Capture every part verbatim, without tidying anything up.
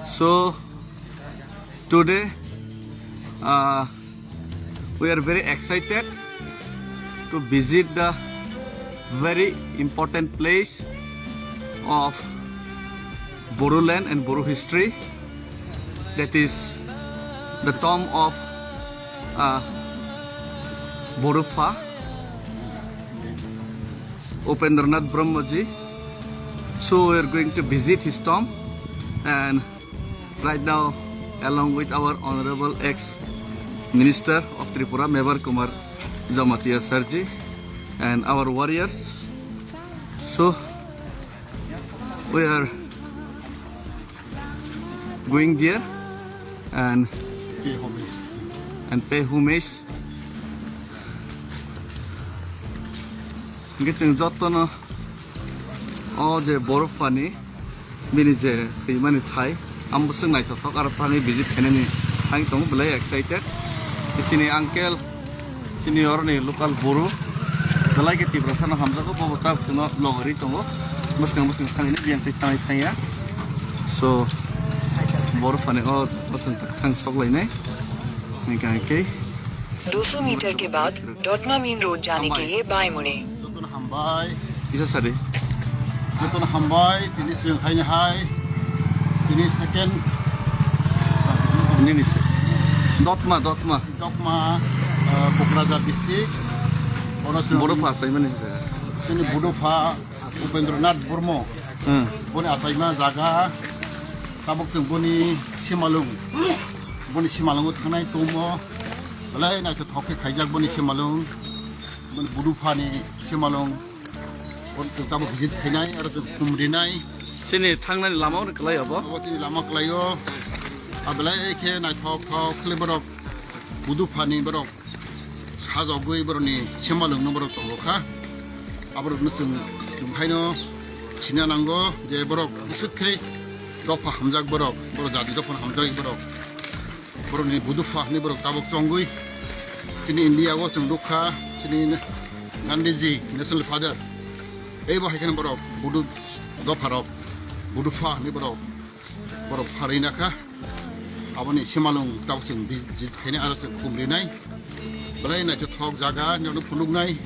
So today, uh, we are very excited to visit the very important place of Bodoland and Bodo history, that is the tomb of, uh, Bodo Pha, Upendranath Brahmaji. So we are going to visit his tomb, and right now, along with our Honorable ex Minister of Tripura, Mevar Kumar Jamatia Sirji, and our warriors. So we are going there and, and pay homage. Hingke chwng jotono o je Bodo Phani bini je thwimani thai, ang bwswk naithothok, aro thangwi visit khainani thangwi tongo, belai excited. Chini uncle, chini oroni local Bodo, belai khe Tiprasano hamjago, bobo tak chwngno logori tongo, bwskang bwskang thangwi biyang twi thangwi thangya. So Bodo Phani o, o chwng thang sok lainai. Hingkha hingkhe दो सौ मीटर के बाद डोटमा main road जाने के लिए बाएं मुड़ें। Jotono hambai. Kisa sadi. Jotono hambai, tini chwng haini hai. Tini second. Nini se. Dotma, Dotma. Dotma, uh, Kokrajhar district. Oro chwng Bodo Pha saimani se. Chini Bodo Pha. Upendranath Burmo, hmm, boni achaima jaga, tabuk chwng boni simalwng, boni simalwngo thangnai tongmo, belai naithothok khe khaijak boni simalwng, boni Bodo Phani simalwng, boni chwng tabuk visit khainai, aro chwng khum rinai. Chini thangnani lama hwnwi kwlai abo? Abo chini lama kwlaio, a belai khe naithothok khlai borok, Bodo Phani borok. Sajagwi borokni simalwngno borok tongo kha. Aborokno chwng, chwng haino sina nango je borok bwswk khe dopha hamjak borok, borok jati dophano hamjak borok. Borokni Bodo Pha hwnwi borok tabuk chongwi chini India o chwng nukha, chini Gandhiji, National Father. Ebo hai kheno borok Bodo dopharok, Bodo Pha hwnwi borok, borok pharwi nakha. Aboni simalwng tabuk chwng visit khainai aro chwng khum rinai. Belai naithothok jaga nokno phunuknai.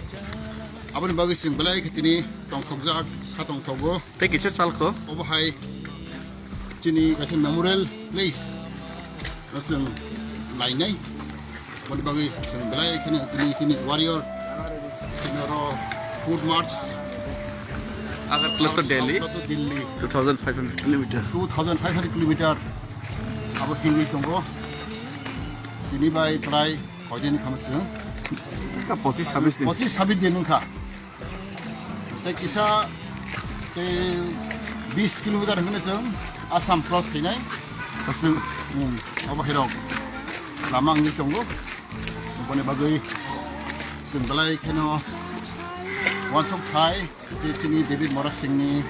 Aboni bagwi chwng belai khe tini tongthokjak, kha tongthogo. Tei kisa chalkho. Obo hai chini kaisa memorial place no chwng nainai. Boni bagwi chwng belai kheno tini, tini warrior, tini oro foot march. Agartala to Delhi, Agartala to Delhi. Two thousand five hundred kilometer. Two thousand five hundred kilometer. Abo hingwi tongo. Tini bai prai hoidin khama chwng. Ka pochis sabis din. Pochis sabis din wngkha. Tei kisa, tei bis kilometer hwnwi chwng Assam cross khainai. Assam. Hmm, obo hai rok lama wngwi tongo. Oboni bagwi chwng belai kheno uansuk thai, tei chini David Mora Singhni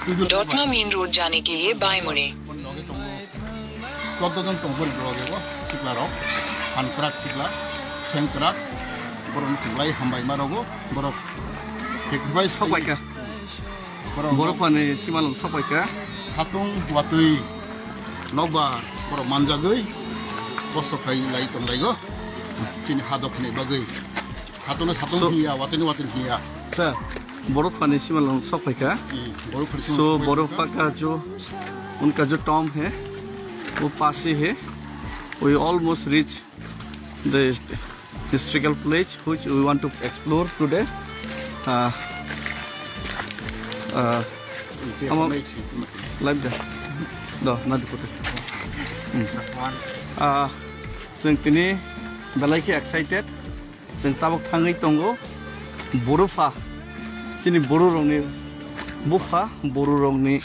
twibo डोटमा main road जाने के लिए बाएं मुड़ें। Boni loge tongo. Choddo jon tong boni loge o sikla rok, han kwrak sikla, seng kwrak, borok no chwng lai hambai ma rogo, borok sacrifice. Sok pai kha. Borok Bodo Phani simalwng sok pai kha. Satung watwi nokbar borok manjagwi kosto khai lai tong lai o, chini ha dophani bagwi. Satung no satung So- hiya, watwi no watwi hiya. Sir, Bodo Phani simalwng sok pai kha. Hmm, Bodo Phani So, simalwng Bodo sok pai kha. Pha ka jo, unka jo tomb hai, wo paas hi hai. We almost reach the historical place which we want to explore today. Uh, uh, Tamo live da. Do, na dukutu. Hmm. Ah, chwng tini belai khe excited. Chwng tabuk thangwi tongo. Bodo Pha. Chini Bodo rokni bupha, Bodo rokni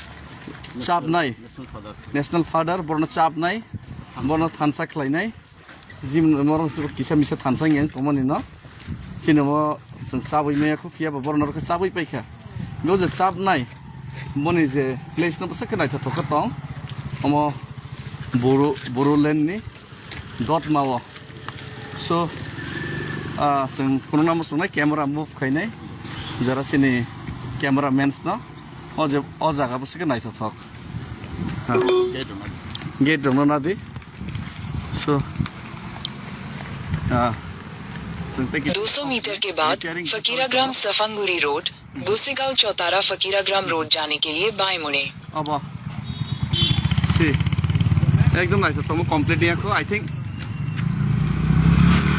chapnai. National Father. National Father, borno chapnai, borno thansa khlainai. Jim moro kisa misa thansa yang tongmani no. Chini mo chwng chabwi maya khu phiya ba borno rok chabwi paikha. Bo je chapnai, boni je place no bwswk khe naithothok khe tong. Omo Bodo, Bodoland ni Dotma o. So, ah, chwng phunukna muchungnai camera move khainai. Jara chini camera mans no. O je, o jaga bwswk khe naithothok. Ha. Gate rokno nadi. So, ah, chwng tei ki- दो सौ मीटर के बाद फकीराग्राम सफांगुड़ी रोड, गोसेगांव चौतारा फकीराग्राम रोड जाने के लिए बाएं मुड़ें। Abo. Si. Ekdom naisik tongmo complete ya ko, I think.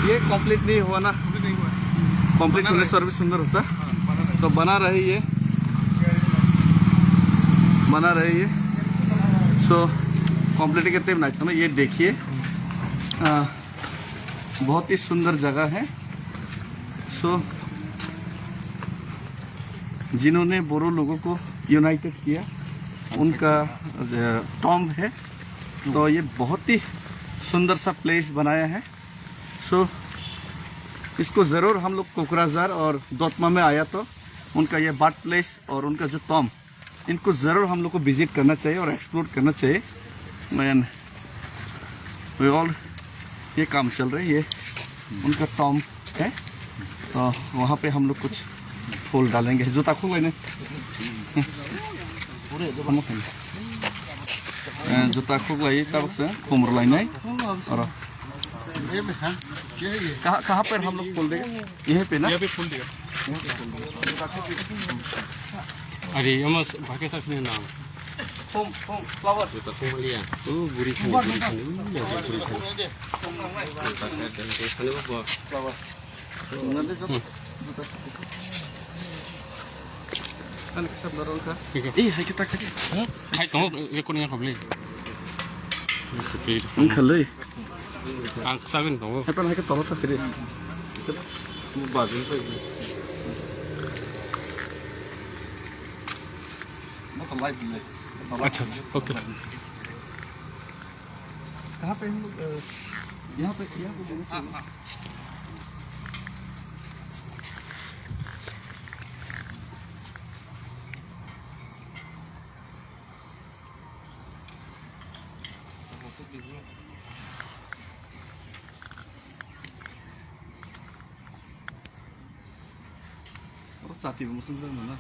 Ye complete nahi hua na? Complete hone se aur bhi sundar hota. To bana rahe ye. Bana rahe ye. So, complete karte naisik na, ye dekhiye. Ah, bahut hi sundar jagah hai. So, जिन्होंने बोरो लोगों को यूनाइटेड किया, उनका, अ, टॉम्ब है। तो ये बहुत ही सुंदर सा प्लेस बनाया है। सो, इसको ज़रूर हम लोग कोकराझार और दोतमा में आया तो उनका ये बर्थ प्लेस और उनका जो टॉम्ब, इनको ज़रूर हम लोग को विजिट करना चाहिए और एक्सप्लोर करना चाहिए। मैन, वी ऑल, ये काम चल रही है, ये उनका टॉम्ब है, तो वहाँ पे हम लोग कुछ फूल डालेंगे। जुत्ता खोल लेने। जुत्ता खोल लाई, तब से घूम लाई नहीं। और कहाँ, कहाँ पर हम लोग फूल देंगे? यहीं पे ना? यहाँ पे फूल देगा। अरे, ये मस्त, बाकी सब नहीं ना। Foam, foam, flower. Juta foam liya. Oh, buri sani, buri sani. Oh, ya, buri sani. Flower. Kan kisab dorong ka? Eh, hai kita kaki. Hai, kamu recording apa beli? Ang khalai. Ang sagin kamu. Apa hai kita tolong tak sih? Bajin ka. Mo to live le. अच्छा, अच्छा, ओके। कहाँ पे हम लोग, अ, यहाँ पे, यहाँ पे देना चाहिए। Oro chati bo mwsang jak nana.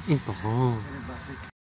Ih, tongo.